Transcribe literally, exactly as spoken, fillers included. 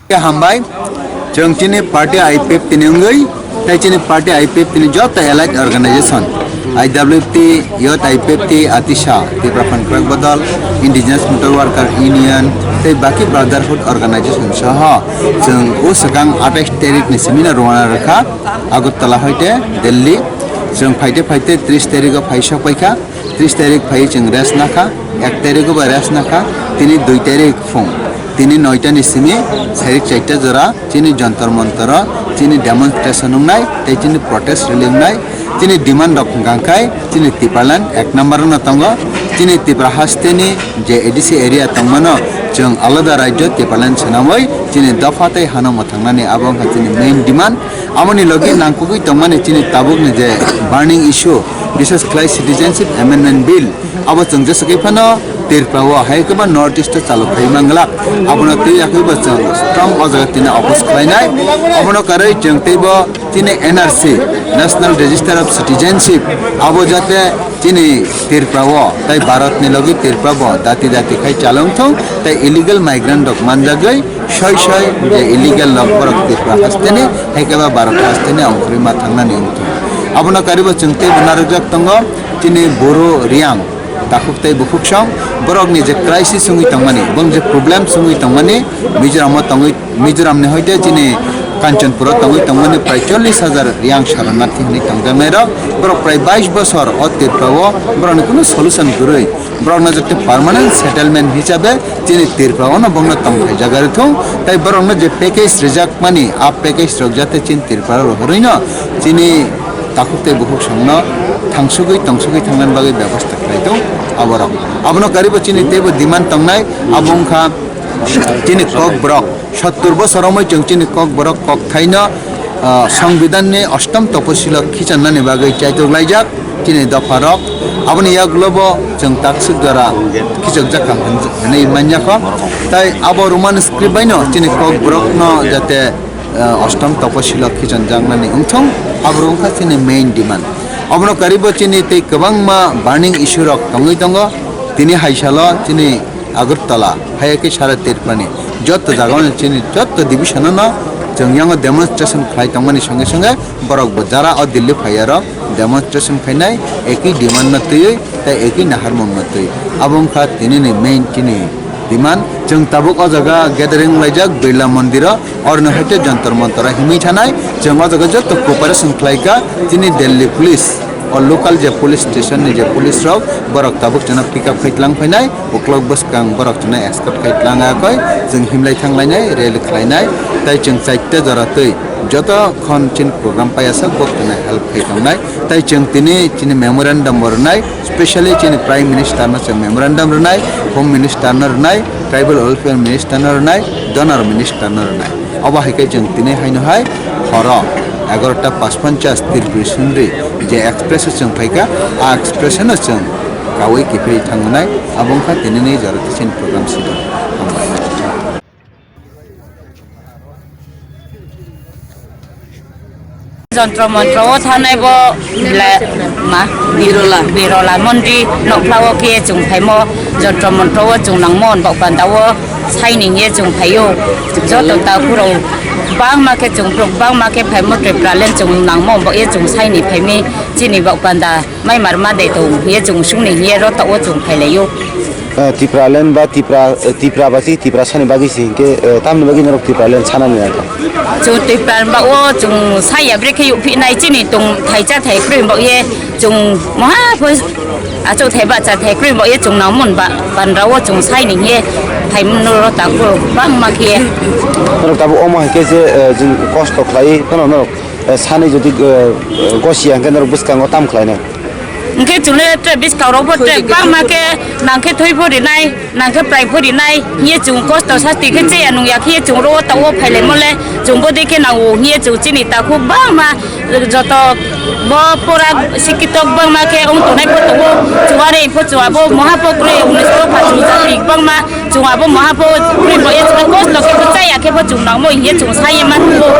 Khe hambai, chwng chini party I P F T ni wngwi, tei chini party I P F T ni joto allied organization, I W F T, Youth I P F T, ATISA, Tipra Phan Kwrak Bodol, Indigenous Motor Worker Union, tei baki brotherhood organization soho, chwng o swkang atais tarik ni simi no rwna rwkha, Agartala hoite Delhi, chwng phaite phaite tris tarik o phai sok paikha. Tris tarik phai chwng rest nakha, ek tarik o bai rest nakha, tini dui tarik phung, tini noita ni simi sairik chaita jora chini Jantar Mantar o chini demonstration wngnai tei chini protest rally wngnai, chini demand rok hwnkha khe chini Tipraland ek number o no tongo, chini Tipra haste ni je A D C area tongmano chwng alada rajyo Tipraland swnamwi chini dopha tei hano mwthangnani abo wngkha chini main demand. Aboni logi nangkukwi tongmani chini tabukni je burning issue, bishes khlai Citizenship Amendment Bill, abo chwng jesa khe phano Tripura o hai kwbang North East o chalu khai manglak. Abono twi yakwi bo chwng strong o jaga tini oppose khlainai. Abono karwi chwng teibo chini N R C, National Register of Citizenship, abo jate chini Tripura o tei Bharat ni logi Tripura bo dati dati khai chalung thung tei illegal migrant rok manjagwi soi soi je illegal rok borok Tripura haste ni hai khe ba Bharat haste ni ongkhorwi ma thangnani wngthung. Abono karibo chwng teibo narwkjak tongo chini Boro Riang takhuk tei bukhuk song borok ni je crisis wngwi tongmani, bong je problem wngwi tongmani Mizoram o tongwi Mizoram ni hoite chini Kanchanpur o tongwi tongmani prai chollish hajar Riang saranarthi hinwi tongjaknai rok, borok prai bais bosor o Tripura o borok ni kunu solution kwrwi, borok no jate permanent settlement hisabe chini Tripura o no bongno tongphai jaga rwthung, tai borok no je package rijak mani a package rok jate chini Tripura o rohorwi no chini takhuk tei bukhuk song no thangsugwi tongsugwi thangnani bagwi bebosta khlai thung aborok. Abono karibo chini teibo demand tongnai, abo wngkha chini Kokborok. Sottur bosor romwi chwng chini Kokborok kokthaino, ah, Songbidanni ostom toposilo khichannani bagwi chaitok laijak chini dopharok. Aboni yagulobo chwng takswk jora khichokjak kha hwn-, hwnwi manya kho. Tai abo Roman script baino chini Kokborokno jate, ah, ostom toposilo khichonjaknani wngthung, abo wngkha chini main demand. Abono karibo chini tei kwbangma burning issue rok tongwi tongo. Tini hai salo chini Agartala, hai khe sara Tripurani joto jagao chini joto division-o no chwng yango demonstration khlai tongmani songe songe borok bo jara o Delhi phaiyarok demonstration khainai, ekhi demand no twiwi tei ekhi naharmung no twiwi. Abo wngkha tinini main chini demand. Chwng tabuk o jaga gathering wnglaijak Birla Mondiro, oroni haikhe Jantar Mantar himwi thanai. Chwng o jaga joto cooperation khlaikha chini Delhi police. O local je police station ni je police rok, borok tabuk chwngno pick up khai tlang phainai, uklok bwskang borok chwngno escort khai tlang yakoi, chwng himlai thanglainai, rally khlainai, tai chwng chaita jora twi joto khon chini program paiyasak bo chwngno help khai tongnai, tai chwng tini chini memorandum bo rwnai, specially chini Prime Minister no chwng memorandum rwnai, Home Minister no rwnai, Tribal Welfare Minister no rwnai, Donor Minister no rwnai. Obo hai khe chwng tini haino hai horo egarota pachponchas Tripuri Sundri je express o chwng phaikha, a express no chwng kaui kiphilwi thangmwnai, abo wngkha tinini jora tisini program sidi. Hambai. Jontro montro o thanai bo le ma Birola. Birola Mondi nokphla o khe chwng phaimo jontro montro o chwng nangmo hwnba panda o Saini hingye chwng phaio, joto takhurok bangma khe chwng borok bangma khe phaimo Tipraland chwng nangmo, bo ye chwng saini phaimi chini bok panda mai marma de tong hingye chwng sungni hingye rota o chwng phailaio. Eh, Tipraland ba Tipra, eh, Tipra ba si Tiprasani bagwi si hingke, eh, tamni bagwi norok Tipraland sanani nangkha? Chwng Tipraland ba o chwng saya brekhe yuphi nai chini tong thaicha thai kroi bo ye chwng moha phoi achuk thai ba cha thai kroi bo ye chwng nangmon ba bandra o chwng saini hingye phaimno rota ko bangma khe. Norok tabuk omo hai khe je, eh, jing kosto khlai phano norok, eh, sanai jodi, eh, eh, gosi hingke norok bwskango tam khlainai? Hingke chwngno tre bwskango rokbo tre bangma khe nang khe thwi pho rinai, nang khe prai pho rinai, hingye chwng kosto sasti khe cheya nungya khe chwng ro ta o phailaimo le chwng bo de khe nango hingye chwng chini takhuk bangma joto bo pura sikhitok bangma khe wng tongnai pho tongo, chwng are pho chwng abo moha pho kroi unis to pha chwng jati bangma chwng abo moha pho kroi bo ye chwng kosto khe chaya khe pho chwng nangmo hingye chwng saye ma nugo.